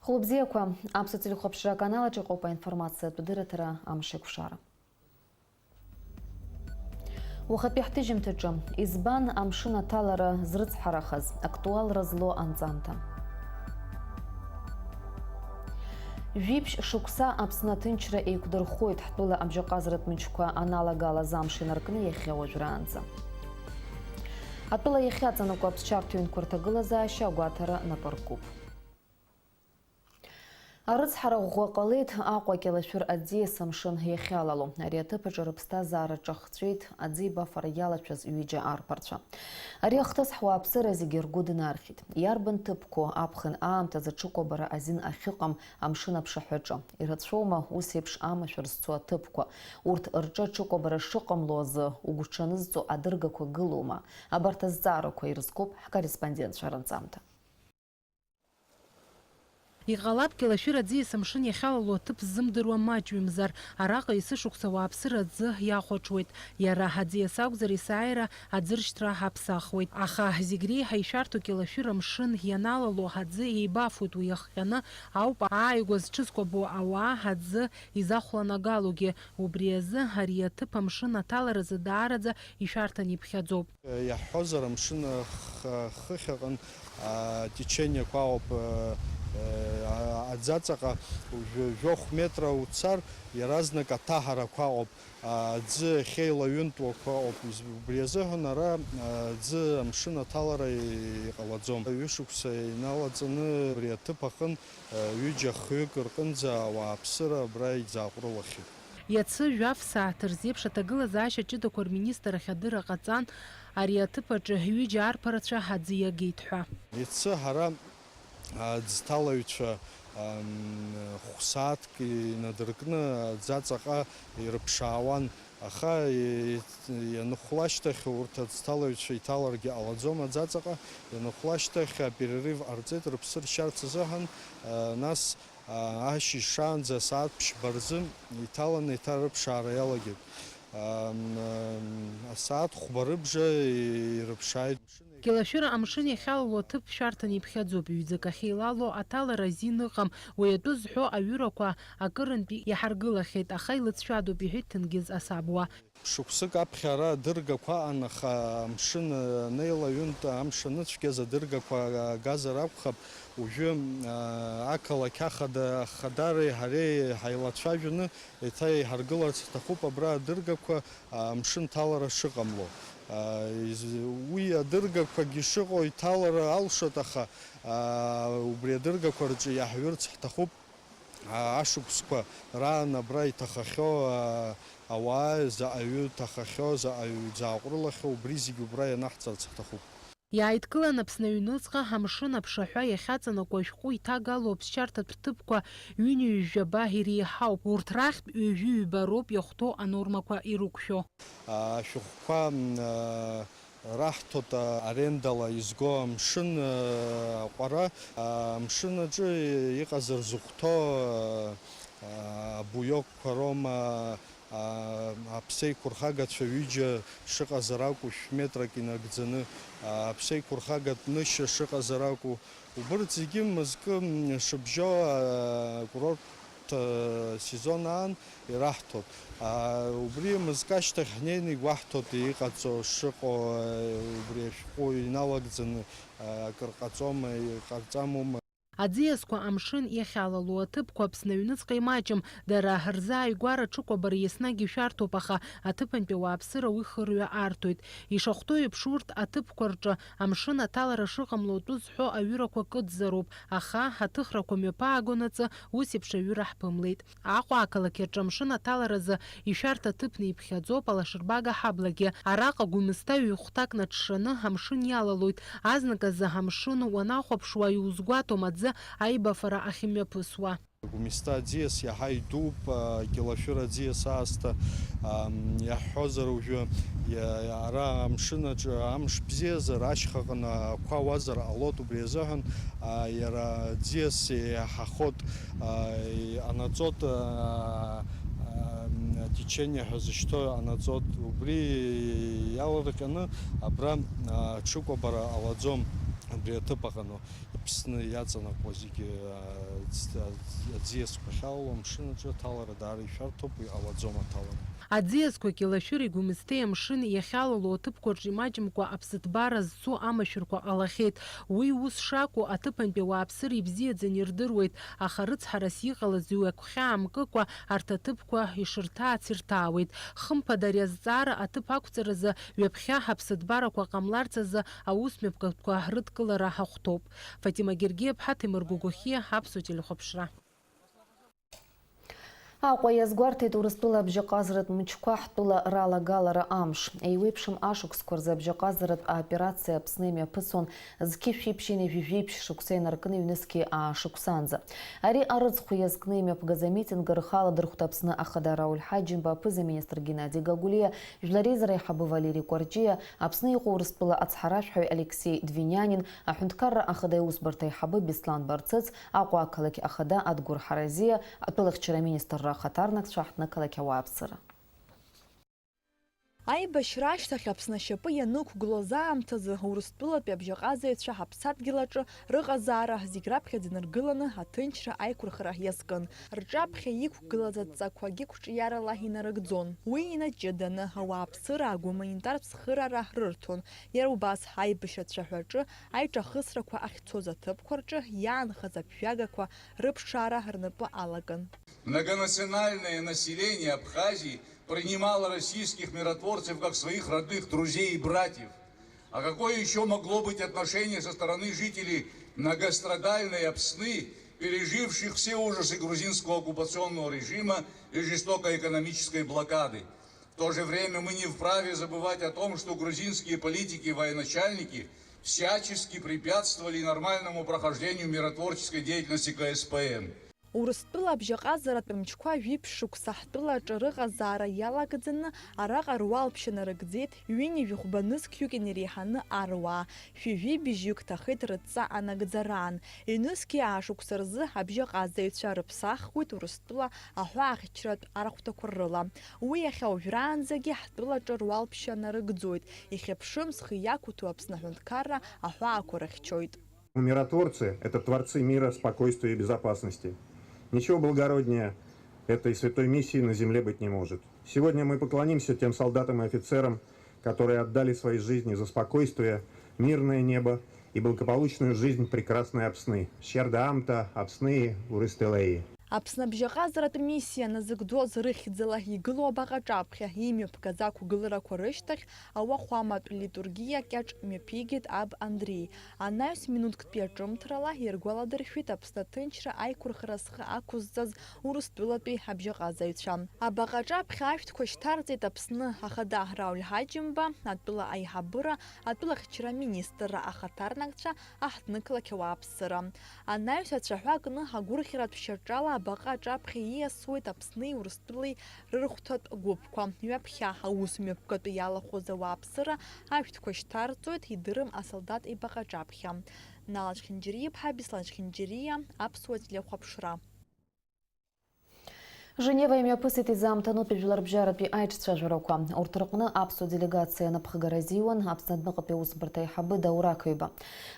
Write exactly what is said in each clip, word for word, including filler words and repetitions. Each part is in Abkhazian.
Хәылбзиақәа, аԥсуа телехәаԥшра аканал аҿы иҟоуп аинформациатә дырраҭара Амшеиқәшара. Уахатәи ҳҭыжьымҭаҿы, избан амшын аҭалара зрыцҳарахаз, актуалра злоу анҵамҭа? Жәиԥшь шықәса Аԥсны аҭынчра еиқәдырхоит, ҳтәыла абжьаҟазаратә мчқәа аналагалаз амш инаркны иахьа уажәраанӡа. Атәыла иахьаҵанакуа аԥсшьарҭа ҩынқәа рҭагылазаашьа агәаҭара напы аркуп. Арыцҳара ӷәӷәа ҟалеит Аҟәа Кьалашәыр аӡиас амшын иахьалало. Ари аҭыԥ аҿы рыԥсҭазаара ҿахҵәеит аӡеибафара иалашәаз ҩыџьа арԥарцәа. Ари ахҭыс ҳуааԥсыра зегьы ргәы днархьит. Иарбан ҭыԥқәоу аԥхын аамҭазы ҽыкәабара азин ахьыҟам амшын аԥшаҳәаҿы? Ирацәоума ус еиԥш амашәыр зцо аҭыԥқәа? Урҭ рҿы ҽыкәабара шыҟамло азы угәҽанызҵо адыргақәа гылоума? Абарҭ азҵаарақәа ирызкуп ҳкорреспондентцәа рынҵамҭа. Иҟалап, Кьалашәыр аӡиас амшын иахьалало аҭыԥ ззымдыруа маҷҩымзар, араҟа есышықәса ауааԥсыра аӡы иахәаҽуеит. Иара аӡиас акәзар, есааира аӡыршьҭра аԥсахуеит. Аха зегь реиҳа ишәарҭоу Кьалашәыр амшын ианалало аӡы еибафоит, уи иахҟьаны ауп ааигәа зҽызкәабо ауаа аӡы изахәланагалогьы. Убри азы ари аҭыԥ амшын аҭаларазы даараӡа ишәарҭан иԥхьаӡоуп. Иаҳҳәозар, амшын х-, хыхь аҟын, а, течениақәа ыҟоуп, э, э, аӡаҵаҟа жәа-, жәохә метра уцар, иаразнак аҭаҳарақәа ыҟоуп, а, аӡы ахьеилаҩынтуақәа ыҟоуп. Из-, убри азыҳәан ара, а, аӡы амшын аҭалара иҟалаӡом. Ҩышықәса иналаҵаны абри аҭыԥ аҟын, а, ҩыџьа хҩык рҟынӡа ауааԥсыра абра иӡааҟәрылахьеит. Иацы жәаф сааҭ рзеиԥш аҭагылазаашьа ҷыдақәа рминистр ахь адырра ҟаҵан, ари аҭыԥ аҿы ҩыџьа арԥарацәа аӡы иагеит ҳәа. Иацы ҳара аӡҭалаҩцәа, ам, хә-сааҭк инадыркны аӡаҵаҟа ирыԥшаауан, аха и-, ианхәла ашьҭахь урҭ аӡҭалаҩцәа иҭаларгьы ҟалаӡом аӡаҵаҟа, ианхәла ашьҭахь аперерив ҟарҵеит рыԥсы ршьарц азыҳәан, а, нас, а, ашьыжь шаанӡа асааҭ ԥшьба рзы иҭаланы еиҭа рыԥшаара иалагеит. Ам, ам, асааҭ хәба рыбжа ирыԥшааит. Кьалашәыр амшын иахьалало аҭыԥ шәарҭан иԥхьаӡоуп, ҩ-ӡак ахьеилало аҭалара азин ыҟам, уи атәы зҳәо аҩырақәа акырынтәи иҳаргылахьеит, аха илыҵшәадоуп, иҳәеит Ҭенгиз Асабуа. Шықәсык аԥхьа ара адыргақәа аҟан, аха амшын анеилаҩынтә, амш аныцәгьаз адыргақәа агазар акәхап, уажәы, а, ақалақь ахада ахадареи ҳареи ҳаилацәажәаны еиҭа иҳаргыларц ҳҭахуп абра адыргақәа, а, амшын ҭалара шыҟамло. А, из-, уи адыргақәагьы шыҟоу иҭалара алшоит, аха, а, убри адыргақәа рҿы иаҳҩырц ҳҭахуп. А, ашықәсқәа раан абра иҭахахьоу, а, ауаа заҟаҩы ҭахахьоу, заҟаҩы иӡааҟәрылахьоу, убри зегьы убра ианаҳҵарц ҳҭахуп. Иааидкылан Аԥсны аҩныҵҟа амшын аԥшаҳәа иахьаҵанакуа ашәҟәы иҭагало аԥсшьарҭатә ҭыԥқәа ҩынҩажәаба иреиҳауп. Урҭ рахьтә ҩажәи ҩба роуп иахәҭоу анормақәа ирықәшәо. Ашәҟәқәа, м, а, раҳҭоит, а, арендала изго амшын, а, аҟәара, а, амшын аҿы иҟазар зыхәҭоу, а, а, абуиокқәа роума, а, аԥсеиқәырхагацәа ҩыџьа шыҟазар акәу, шә-метрак инагӡаны, а, аԥсеиқәырхагатә нышьа шыҟазар акәу, убырҭ зегьы мызкы, м, шыбжьоу, а, акурорт, а, сезон аан ираҳҭоит. А, убри мызкы ашьҭахь ҳнеины игәаҳҭоит иҟаҵо шыҟоу, а, убри ашәҟәы иналагӡаны, а, акыр ҟаҵома, иҟарҵамума. Аӡиасқәа амшын иахьалало аҭыԥқәа Аԥсны аҩныҵҟа имаҷым, дара рзы ааигәара ҽыкәабара еснагь ишәарҭоуп, аха аҭыԥантәи ауааԥсыра уи хырҩа арҭоит. Ишахәҭоу еиԥш, урҭ аҭыԥқәа рҿы амшын аҭалара шыҟамло атәы зҳәо аҩырақәа кыдзароуп, аха аҭыхрақәа мҩаԥаагонаҵы ус еиԥш аҩыра ҳԥымлеит. Аҟәа ақалақь аҿы амшын аҭаларазы ишәарҭа ҭыԥны иԥхьаӡоуп Алашырбага ҳаблагьы. Араҟа Гәымсҭа ҩ-хәҭак наҽшаны амшын иалалоит. Азныказы амшын уанахәаԥшуа иузгәаҭом аӡы аибафара ахьымҩаԥысуа. Гәымсҭа аӡиас иаҳа идууп, а, Кьалашәыр аӡиас аасҭа, ам, иаҳҳәозар уажәы, иа-, ара амшын аҿы амш бзиазар, ашьхаҟны ақәа ауазар ҟалоит, убри азыҳәан, а, иара аӡиас иаҳахоит. А, и-, анаҵот, а, а, течение ҳәа зышьҭоу анаҵот, убри иаларҟьаны абра, а, ҽыкәабара ҟалаӡом. Абри аҭыԥ аҟану Аԥсны иаҵанакуа зегьы, а, аӡ-, аӡ-, аӡиасқәа ахьалало амшын аҿы аҭалара даара ишәарҭоуп, уи ҟалаӡом аҭалара. Аӡиасқәа Кьалашәыреи Гәымсҭеи амшын иахьалало аҭыԥқәа рҿы имаҷымкәа аԥсыҭбара зцу амашәырқәа ҟалахьеит. Уи ус шакәу аҭыԥантәи ауааԥсыра ибзиаӡаны ирдыруеит, аха рыцҳарас иҟалаз ҩақәхьаамкыкәа арҭ аҭыԥқәа ишырҭаац ирҭаауеит. Хымԥада ари азҵаара аҭыԥ ақәҵаразы ҩаԥхьа аԥсыҭбарақәа ҟамларц азы аусмҩаԥгатәқәа рыдкылара ахәҭоуп. Фатима Гергиаԥҳа, Ҭемыр Гогохиа, Аԥсуа телехәаԥшра. Аҟәа иазгәарҭеит Урыстәыла абжьаҟазаратә мчқәа ҳтәыла ралагалара амш. Еиуеиԥшым ашықәсқәа рзы абжьаҟазаратә аоперациа Аԥсны имҩаԥысуан зқьышә ҩышәи ԥшьынҩажәи жәиԥшь шықәса инаркны ҩнызқьи аа шықәсанӡа. Ари арыцхә иазкны имҩаԥгаз амитинг рхы аладырхәт Аԥсны Ахада Рауль Ҳаџьымба, аԥыза-министр Геннади Гагулиа, Жәлар реизара аиҳабы Валери Кәарҷиа, Аԥсны иҟоу Урыстәыла ацҳаражәҳәаҩ Алексеи Двинянин, аҳәынҭқарра ахада аусбарҭа аиҳабы Беслан Барцыц, Аҟәа ақалақь ахада Адгәыр Ҳаразиа, атәылахьчара аминистрра ахаҭарнакцәа, аҳҭнықалақь ауааԥсыра. Аибашьра ашьҭахь Аԥсны ашьапы ианықәгылоз аамҭазы Урыстәылатәи абжьаҟазаҩцәа ҳаԥсадгьыл аҿы рыҟазаара зегь раԥхьаӡа инаргыланы аҭынчра аиқәырхара иазкын. Рҿаԥхьа иқәгылаз адҵақәагьы қәҿиарала инарыгӡон. Уи инаҷыданы ауааԥсыра агуманитартә цхыраара рырҭон. Иара убас аибашьра цәаҳәаҿы аиҿахысрақәа ахьцоз аҭыԥқәа рҿы иаанхаз аԥжәагақәа рыԥшаара рнапы алакын. Многонациональное население Абхазии принимало российских миротворцев как своих родных друзей и братьев. А какое еще могло быть отношение со стороны жителей многострадальной Апсны, переживших все ужасы грузинского оккупационного режима и жестокой экономической блокады? В то же время мы не вправе забывать о том, что грузинские политики и военачальники всячески препятствовали нормальному прохождению миротворческой деятельности К С П М. Урыстәыла абжьаҟазаратә мчқәа жәиԥшь шықәса ҳтәылаҿы рыҟазаара иалагӡаны араҟа руалԥшьа нарыгӡеит ҩынҩажәи хәба нызқьҩык инареиҳаны аруаа, шәи жәибжьҩык ҭахеит рыдҵа анагӡараан. Ҩнызқьи аа шықәса рзы абжьаҟазаҩцәа рыԥсахуеит Урыстәыла аҳәаахьчаратә арахәҭақәа рыла. Уи иахьа уажәраанӡагьы ҳтәылаҿы руалԥшьа нарыгӡоит, ихьыԥшым зхы иақәыҭәо Аԥсны аҳәынҭқарра аҳәаақәа рыхьчоит. Миротворцы — это творцы мира, спокойствия и безопасности. Ничего благороднее этой святой миссии на земле быть не может. Сегодня мы поклонимся тем солдатам и офицерам, которые отдали свои жизни за спокойствие, мирное небо и благополучную жизнь прекрасной Апсны. Шьарда аамҭа Аԥсны, Урыстәылеи. Аԥсны абжьаҟазаратә миссиа назыгӡоз рыхьӡала игылоу абаҟа аҿаԥхьа имҩаԥгаз ақәгыларақәа рышьҭахь ауахәаматә литургиа кьаҿ мҩаԥигеит аб Андреи. Анаҩс минуҭктәи аҿымҭрала иргәаладыршәеит Аԥсны аҭынчра аиқәырхара зхы ақәызҵаз Урыстәылатәи абжьаҟазаҩцәа. Абаҟа аҿаԥхьа ашәҭқәа шьҭарҵеит Аԥсны Ахада Рауль Ҳаџьымба, атәыла аиҳабыра, атәылахьчара аминистрра ахаҭарнакцәа, аҳҭнықалақь ауааԥсыра. Анаҩс ацәаҳәа кны агәырӷьаратә шьаҿала абаҟа аҿаԥхьа ииасуеит Аԥсни Урыстәылеи рырхәҭатә гәыԥқәа. Ҩаԥхьа аус мҩаԥгатәы иалахәыз ауааԥсыра ашәҭқәа шьҭарҵоит, идырым асолдаҭ ибаҟа аҿаԥхьа. Нала Чхинџьариа-иԥҳа, Беслан Чхинџьариа, Аԥсуа телехәаԥшра. Женева имҩаԥысит изаамҭанутәи жәларбжьаратәи аиҿцәажәарақәа. Урҭ рҟны аԥсуа делегациа анапхгара азиуан Аԥсны адәныҟатәи аусбарҭа аиҳабы Даур Ақаҩба.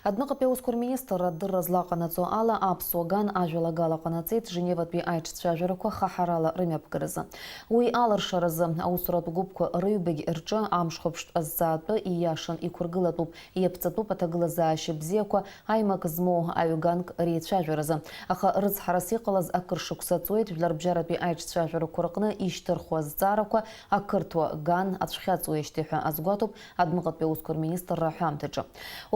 Адәныҟатәи аусқәа рминистрра адырра злаҟанаҵо ала, аԥсуа ган ажәалагала ҟанаҵеит Женеватәи аиҿцәажәарақәа хаҳарала рымҩаԥгаразы. Уи алыршаразы аусуратә гәыԥқәа рыҩбагь рҿы амшхәаԥштә азҵаатәы ииашан иқәыргылатәуп, иаԥҵатәуп аҭагылазаашьа бзиақәа аимак змоу аҩганк реицәажәаразы. Аха рыцҳарас иҟалаз акыр шықәса ҵуеит жәларбжьаратәи аиҿцәажәарақәа рҟны ишьҭырхуа азҵаарақәа ақырҭуа ган ацәхьаҵуеижьҭеи ҳәа азгәаҭоуп адәныҟатәи аусқәа рминистрра аҳәамҭаҿы.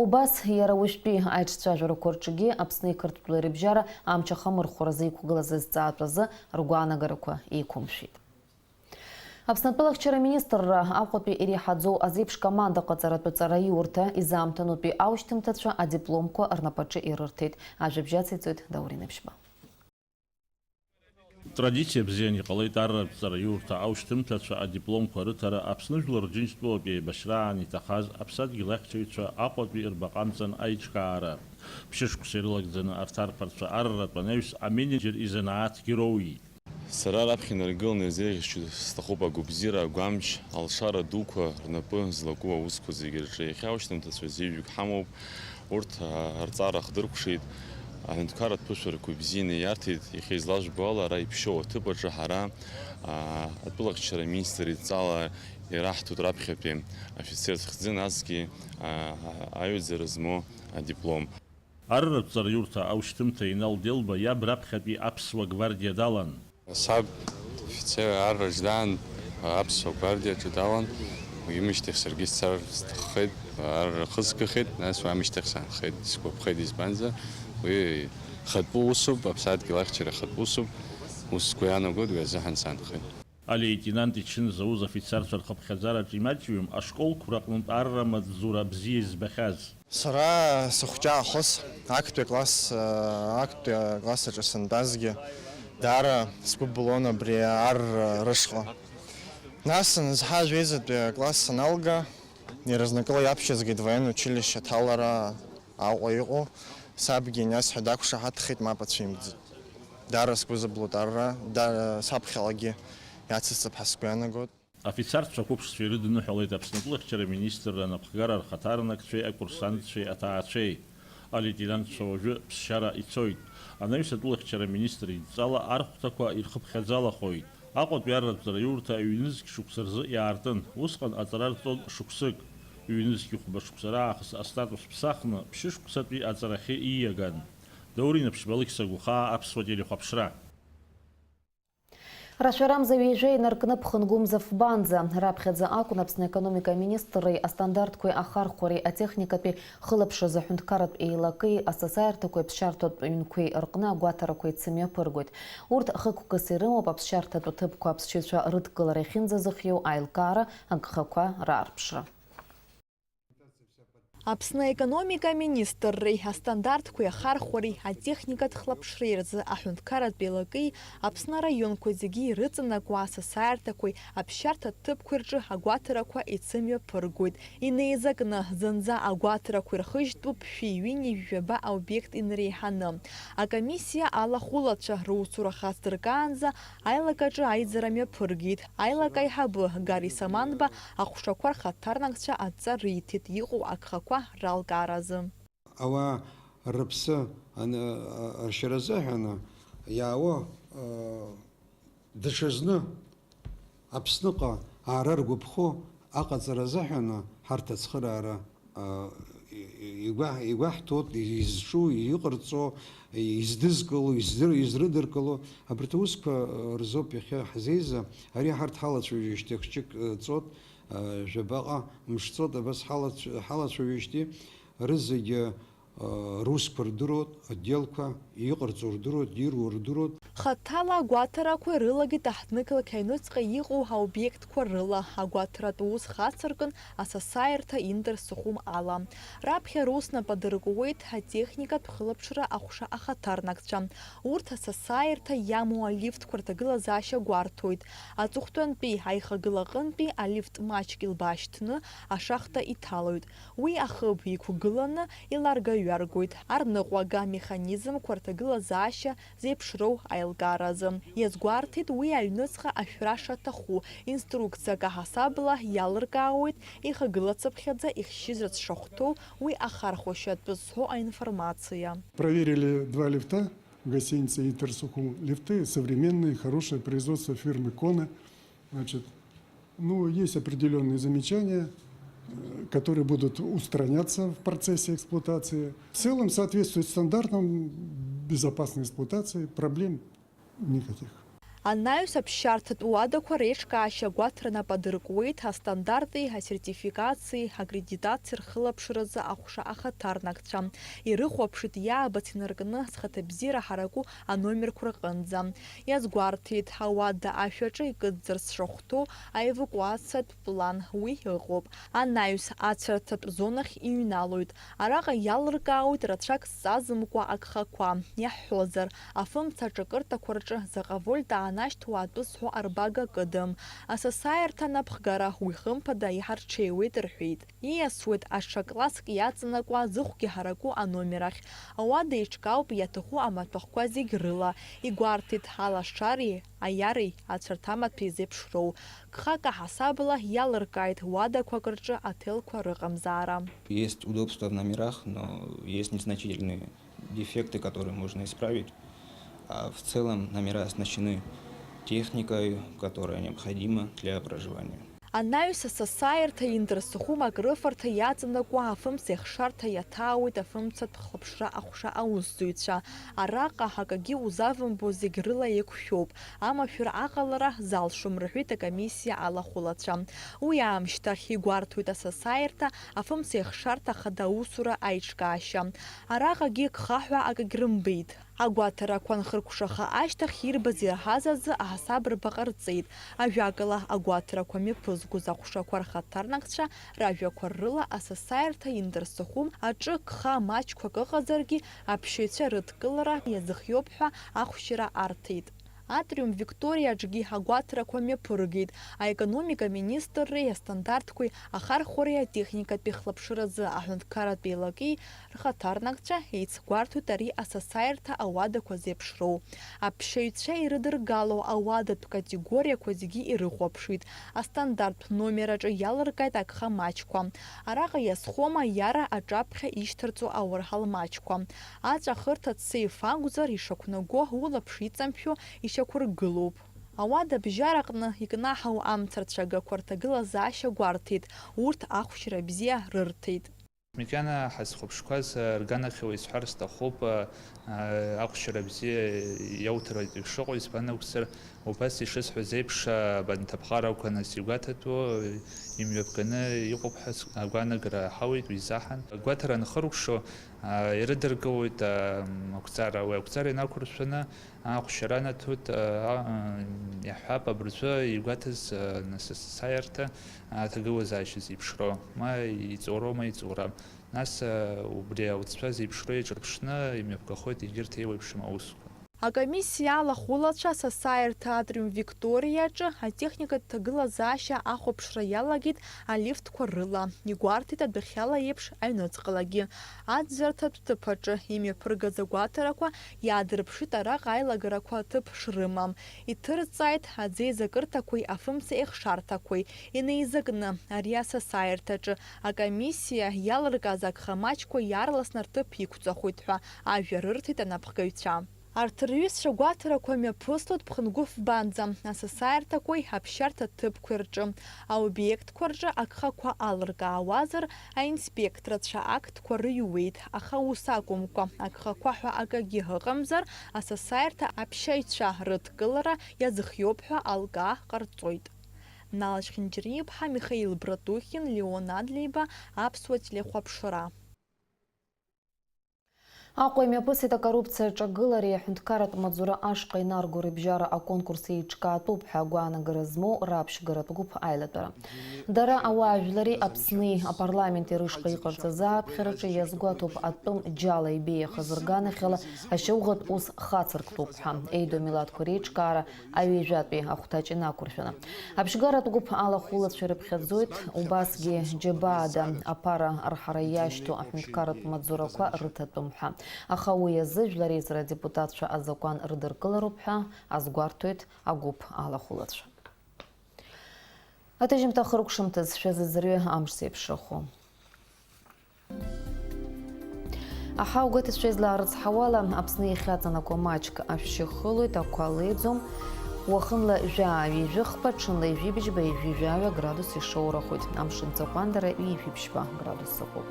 Убас, иара уажәтәи аиҿцәажәарақәа рҿгьы Аԥсни Қырҭтәылеи рыбжьара амч ахамырхәаразы иқәгылаз азҵаатәазы ргәаанагарақәа еиқәымшәеит. Аԥсны атәылахьчара аминистрра Аҟәатәи иреиҳаӡоу азеиԥш команда ҟаҵаратәы ҵараиурҭа изаамҭанутәи аушьҭымҭацәа адипломқәа рнапаҿы ирырҭеит. Ажәабжь ациҵоит Даур Инаԥшьба. Традициа бзиан иҟалеит арратә ҵараиурҭа аушьҭымҭацәа адипломқәа рыҭара Аԥсны Жәлар Рџьынџьтәылатә еибашьраан иҭахаз аԥсадгьыл ахьчаҩцәа Аҟәатәи рбаҟа амҵан аиҿкаара. Ԥшьышықәса ирылагӡаны арҭ арԥарцәа арратә анаҩс аменеџьер изанааҭ героиит. Сара раԥхьа инаргыланы ирзеиӷьасшьо сҭахуп агәабзиара, агәамч, алшара дуқәа рнапы злаку аусқәа зегьы рҿы. Иахьа аушьҭымҭацәа зеижәҩык ҳамоуп. Урҭ, аа, рҵара хдыркәшеит, аҳәынҭқарратә ԥышәарақәа бзианы иарҭеит. Иахьа излажәбо ала, ара иԥшьоу аҭыԥ аҿы ҳара, аа, атәылахьчара аминистр идҵала ираҳҭоит раԥхьатәи афицер хьӡы, насгьы, аа, аҩаӡара змоу адиплом. Арратә ҵараиурҭа аушьҭымҭа Инал Делба иаб раԥхьатәи аԥсуа гвардиа далан. Саб офицер арраҿ даан, аԥсуа гвардиаҿы далан, уи имышьҭахь саргьы сцар сҭаххеит, арра хысгахеит, нас уи амышьҭахь саанхеит, исгәаԥхеит, избанзар, уи хатәы усуп, аԥсадгьыл ахьчара хатәы усуп, ус сгәы иаанагоит, уи азыҳәан саанхеит. Алеитенант ичын зауз афицарцәа рхыԥхьаӡараҿы имаҷҩым ашколқәа рҟнытә арра маҵзура бзиа избахьаз. Сара сыхәҷы аахыс актәи акласс, актәи акласс аҿы сантәазгьы даара сгәы былон абри ар рышҟа. Нас анызҳа ажәеизатәи акласс саналга, иаразнакыла иаԥшьызгеит военное училище аҭалара Аҟәа иҟоу. Сабгьы ианиасҳәа дақәшаҳаҭхеит, мап ацәимӡеит. Даара сгәы зыблуеит арра, даара саԥхьалагьы иацысҵап ҳәа сгәы иаанагоит. Афицарцәа ақәыԥшцәа ирыдныҳәалеит Аԥсны атәылахьчара аминистрра анапхгара рхаҭарнакцәеи акурсантцәеи аҭаацәеи. Алеитенантцәа уажәы ԥсшьара ицоит. Анаҩс атәылахьчара аминистр идҵала архәҭақәа ирхыԥхьаӡалахоит. Аҟәатәи арратә ҵараиурҭа ҩнызқь шықәса рзы иаартын. Усҟан аҵара рҵон шықәсык. Ҩнызқь хәба шықәса раахыс астатус ԥсахны, ԥшьышықәсатәи аҵарахьы ииаган. Даур Инаԥшьба, Алықьса Гәхаа, Аԥсуа телехәаԥшра. Рашәарамза ҩажәа инаркны Ԥхынгәымза фбанӡа. Раԥхьаӡа акәын Аԥсны аекономика аминистрреи астандартқәеи ахархәареи атехникатәи хылаԥшразы аҳәынҭқарратә еилакеи асасааирҭақәеи аԥсшьарҭатә ҩнқәеи рҟны агәаҭарақәа еицы мҩаԥыргоит. Урҭ хықәкыс ирымоуп аԥсшьарҭатә ҭыԥқәа аԥсшьаҩцәа рыдкылара иахьынӡазыхиоу аилкаара, агхақәа раарԥшра. Аԥсны аекономика аминистрреи астандартқәеи ахархәареи атехникатә хылаԥшреи рзы аҳәынҭқарратә еилакеи Аԥсны араионқәа зегьы ирыҵанакуа асасааирҭақәеи аԥсшьарҭа ҭыԥқәеи рҿы агәаҭарақәа еицымҩаԥыргоит. Инеизакны, зынӡа агәаҭарақәа ирхыжьтәуп шәи ҩынҩажәи жәаба аобиект инареиҳаны. Акомиссиа алахәылацәа русура хацдыркаанӡа аилакаҿы аизара мҩаԥыргеит. Аилак аиҳабы Гари Саманба аҟәшақәа рхаҭарнакцәа адҵа риҭеит иҟоу агхақәа ралкааразы. Ауаа рыԥсы ан-, а-, аршьара азыҳәан иаауа, а, даҽазны Аԥсныҟа аара ргәаԥхо аҟаҵара азыҳәан ҳарҭ ацхыраара, а, и-, и-, игәаҳ-, игәаҳҭоит, изҿу, иҟарҵо, издызкыло, издыр-, изрыдыркыло, абарҭ аусқәа рзоуп иахьа ҳзеиза. Ари ҳарҭ ҳалацәажәижьҭеи хәҷык, а, ҵуеит, а, жәабаҟа мш ҵуеит, абас ҳалацә-, ҳалацәажәижьҭеи рызегьы русқәа рдыруеит, отделқәа иҟарҵо рдыруеит, ируа рдыруеит. Хаҭала агәаҭарақәа ирылагеит аҳҭнықалақь аҩныҵҟа иҟоу аобиектқәа рыла. Агәаҭаратә ус хацыркын асасааирҭа Интерсухум ала. Раԥхьа рус нап адыркуеит атехникатә хылаԥшра аҟәша ахаҭарнакцәа. Урҭ асасааирҭа иамоу алифтқәа рҭагылазаашьа гәарҭоит. Аҵыхәтәантәи аихагыла аҟынтәи алифт маҷк илбаашьҭны ашахта иҭалоит. Уи ахыб иқәгыланы иларгаҩаргоит арныҟәага механизмқәа рҭагылазаашьа зеиԥшроу аилкааразы. Иазгәарҭеит уи аҩныҵҟа ашәра шаҭаху, инструкциак аҳасабала иалыркаауеит ихагылацыԥхьаӡа ихьшьызарц шахәҭоу уи ахархәашьа атәы зҳәо аинформациа. Проверили два лифта в гостинице Интерсухум. Лифты современные, хорошее производство фирмы Кона. Значит, ну, есть определённые замечания, э, которые будут устраняться в процессе эксплуатации. В целом соответствует стандартам безопасной эксплуатации, проблем никаких. Анаҩс аԥсшьарҭатә уадақәа реиҿкаашьа агәаҭара нап адыркуеит астандарти асертификациеи аккредитациеи рхылаԥшразы аҟәша ахаҭарнакцәа. Ирыхәаԥшит иаабац инаркны зхаҭабзиара ҳараку аномерқәа рҟынӡа. Иазгәарҭеит, ауада ашә аҿы икыдҵарц шахәҭоу аевакуациатә план уи ыҟоуп. Анаҩс ацәарҭатә зонахь иҩналоит. Араҟа иалыркаауеит рацәак зҵазымкуа агхақәа. Иаҳҳәозар, афымца аҿакырҭақәа рҿы заҟа вольт аан Нашьҭуа атәы зҳәо арбага кыдым. Асасааирҭа анапхгара уи хымԥада иҳарҽеиуеит рҳәеит. Ииасуеит аҽа класск иаҵанакуа зыхәгьы ҳараку аномер ахь. Ауада еиҿкаауп иаҭаху амаҭәахәқәа зегь рыла, игәарҭеит алашареи, аиареи, ацәарҭамаҭәеи зеиԥшроу. Гхак аҳасабала иалыркааит уадақәак рҿы аҭелқәа рыҟамзаара. Есть удобства в номерах, но есть незначительные дефекты, которые можно исправить. А в целом номера оснащены техникой, которая необходима для проживания. Анаҩс асасааирҭа Индырсыхәым акрыфарҭа иаҵанакуа афымцеихшарҭа иаҭаауеит афымцатә хлаԥшра аҟәша аусзуҩцәа. Араҟа акагьы узавымбо зегь рыла еиқәшәоуп, амашәыр аҟалара залшом, рҳәеит акомиссиа алахәылацәа. Уи аамышьҭахь игәарҭоит асасааирҭа афымцеихшарҭа ахада аусура аиҿкаашьа. Араҟагьы гха ҳәа акагь рымбеит. Агәаҭарақәа анхыркәшаха ашьҭахь ирбаз ирҳаз азы аҳасаб рбаҟа рҵеит. Ажәакала, агәаҭарақәа мҩаԥызгоз аҟәшақәа рхаҭарнакцәа ражәақәа рыла асасааирҭа Индырсыхәым аҿы гха маҷқәак ыҟазаргьы, аԥшьаҩцәа рыдкылара иазыхиоуп ҳәа ахәшьара арҭеит. Атриум Викториа аҿгьы агәаҭарақәа мҩаԥыргеит, аекономика министрреи астандартқәеи ахархәареи атехникатәи хлаԥшыразы аҳәынҭқарратә еилаки рхаҭарнакцәа еицгәарҭоит ари асасааирҭа ауадақәа зеиԥшроу. Аԥшьаҩцәа ирыдыргало ауадатә категориақәа зегьы ирыхәаԥшит, астандарттә номер аҿы иалыркааит агха маҷқәа. Араҟа иазхома иара аҿаԥхьа ишьҭарҵо ауарҳал маҷқәа. Аҵәахырҭа цеиф акәзар, ишақәнаго улаԥш иҵамшәо ишьақәыргылоуп. Ауада абжьараҟны икнаҳау амцарцәагақәа рҭагылазаашьа гәарҭеит, урҭ ахәшьра бзиа рырҭеит. Макьана ҳазхәаԥшқәаз рганахьала исҳәар сҭахуп, ахәшьра бзиа иауҭартә ишыҟоу, избан акәзар, убас ишысҳәаз еиԥш, абанҭ аԥҟарақәа нас игәаҭатәу, имҩаԥганы иҟоуп ҳәа агәаанагара ҳауеит уи изаҳан. Агәаҭара анхыркәшо, ирыдыркылоит ақәҵара, уи ақәҵара инақәыршәаны, ахәшьара анаҭоит, а, а, иаҳҳәап, абыржәы игәаҭаз, а, нас асасааирҭа, а, аҭагылазаашьа зеиԥшроу, ма иҵоуроу, ма иҵоурам. Нас, а, убри ауҵшәа зеиԥшроу еиҿырԥшны имҩаԥгахоит егьырҭ еиуеиԥшым аусқәа. Акомиссиа алахәылацәа асасааирҭа Атриум Викториа аҿы атехникатә ҭагылазаашьа ахәаԥшра иалагеит алифтқәа рыла, игәарҭеит адәахьала еиԥш аҩныҵҟалагьы. Аӡәӡәарҭатә ҭыԥ аҿы имҩаԥыргаз агәаҭарақәа иаадырԥшит араҟа аилагарақәа ҭыԥ шрымам. Иҭырҵааит аӡеизакырҭақәеи афымцеихшарҭақәеи инеизакны ари асасааирҭаҿы акомиссиа иалыркааз агха маҷқәа иаарласны рҭыԥ иқәҵахоит ҳәа ажәа рырҭеит анапхгаҩцәа. Арҭ рҩызцәа гәаҭарақәа мҩаԥыслоит Ԥхынгәыфбанӡа, асасааирҭақәеи аԥсшьарҭа ҭыԥқәеи рҿы. Аобиектқәа рҿы агхақәа алыркаауазар, аинспекторцәа актқәа рыҩуеит, аха ус акәымкәа, агхақәа ҳәа акагьы ыҟамзар, асасааирҭа аԥсшьаҩцәа рыдкылара иазыхиоуп ҳәа алкаа ҟарҵоит. Нал Чхинджери-иԥҳа, Михаил Братухин, Леон Адлеиба, Аԥсуа телехәаԥшра. Аҟәа имҩаԥысит акоррупциа аҿагылареи аҳәынҭқарратә маҵзура ашҟа инарго рыбжьара аконкурс еиҿкаатәуп ҳәа агәаанагара змоу раԥшьгаратә гәыԥ аилатәара. Дара ауаажәлари Аԥсни апарламенти рышҟа иҟарҵаз ааԥхьараҿы иазгәаҭоуп атәым џьала ибеиахаз рганахьала ашьауӷатә ус хацырктәуп ҳәа. Еидоу амилаҭқәа реиҿкаара аҩажәатәи ахәҭаҷ инақәыршәаны. Аԥшьгаратә гәыԥ алахәылацәа ирыԥхьаӡоит, убасгьы џьабаада аԥара арҳара иашьҭоу аҳәынҭқарратә маҵзурақәа рыҭатәым ҳәа. Аха уи азы Жәлар Реизара адепутатцәа азакәан рыдыркылароуп ҳәа азгәарҭоит агәыԥ алахәылацәа. Аҭыжьымҭа хыркәшамҭаз шәазыӡырҩы амш зеиԥшрахо. Аҳауагәаҭацәа излаарыцҳауала, Аԥсны иахьаҵанакуа маҷк ашәшьы хылоит, ақәа леиӡом. Уахынла жәаа ҩажәи хԥа, ҽынла ҩажәи быжьба, ҩажәи жәаҩа градус ишоурахоит. Амшын ҵаҟәандара ҩажәи ԥшьба градус ыҟоуп.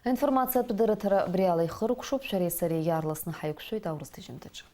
Аинформациатә дырраҭара абри ала ихыркәшоуп, шәареи сареи иаарласны ҳаиқәшәоит аурыс ҭыжьымҭаҿы.